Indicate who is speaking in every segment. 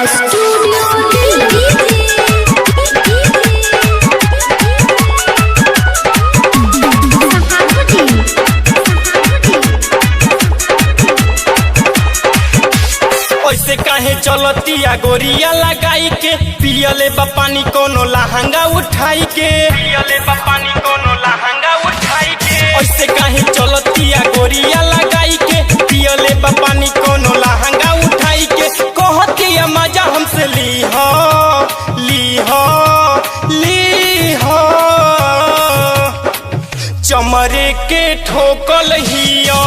Speaker 1: Studio Delhi.
Speaker 2: ऐसे काहे चलतिया गोरिया लगाई के, पियले बा पानी कोनो लहंगा उठाई के, पियले बा पानी कोनो लहंगा उठाई के। ऐसे काहे चलतिया गोरिया लगाई के, पियले बा पानी कोनो लहंगा उठाई के। कहतिया मजा हमसे ली हो, ली हो, ली हो। चमरे के ठोकल हिया,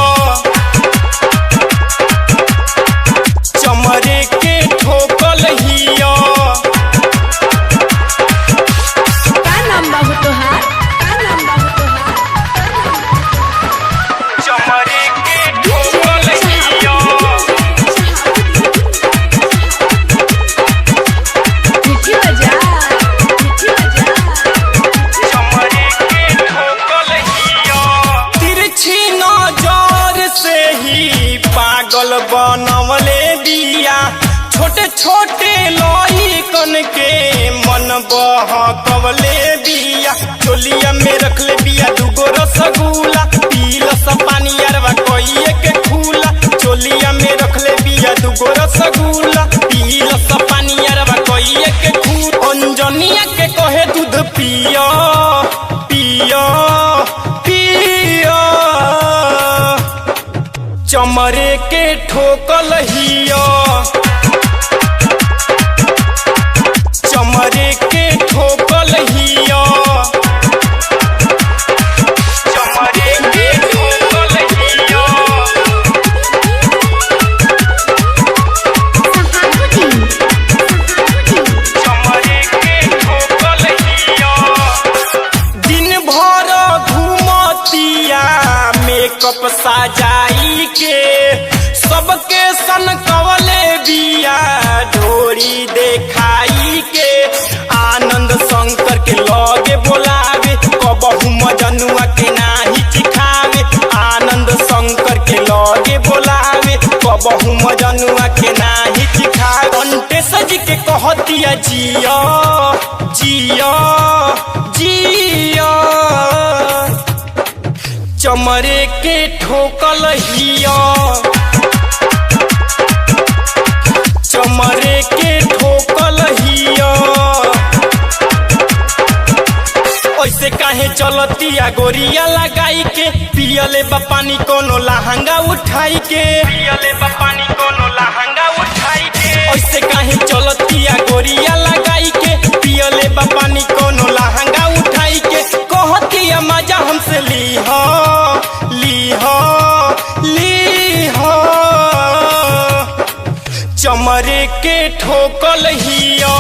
Speaker 2: चमरे के ठोकल हिया।
Speaker 1: का नाम बाबू तोहार? का नाम बाबू तोहार?
Speaker 2: चमरे के ठोकल हिया।
Speaker 1: मिठी बजा, मिठी बजा।
Speaker 2: चमरे के ठोकल हिया। तिरछी नजर से ही पागल बनवले बिया, छोटे छोटे लइकन के मन बहकवले बिया। चोलिया में रखले बिया दूगो रसगुल्ला, पीला सा पानी अरवा कइए के खुला। चोलिया में रखले बिया दूगो रसगुल्ला, पीला सा पानी अरवा कइए के खुला। अंजनिया के कहे दूध पिया, पिया, पिया। चमरे के ठोकल हिया, चमरे के ठोकल हिया। चमरे के ठोकल हिया। चमरे के ठोकल हिया। दिन भर घूमतिया मेकअप सजाई के, सबके सन कवले बिया ढोरी देखाई के। आनंद शंकर के लगे बोलावे, कबहू मजनुआ के नाही चिखावे। आनंद शंकर के लगे बोलावे, कबहू मजनुआ के नाही चिखावे। कंटे सज के कहतिया जिया, जिया, जिया। चमरे के ठोकल हिया, चमरे के ठोकल हिया। ऐसे काहे चलतिया गोरिया लगाई के, पियले बा पानी कोनो लहंगा उठाई के, पियले बा पानी कोनो लहंगा उठाई के। ऐसे काहे चलतिया गोरिया लगाई के, पियले बा पानी कोनो लहंगा उठाई के। कहतिया मजा हमसे ली हो, ली हो, ली हो। चमरे के ठोकल हिया।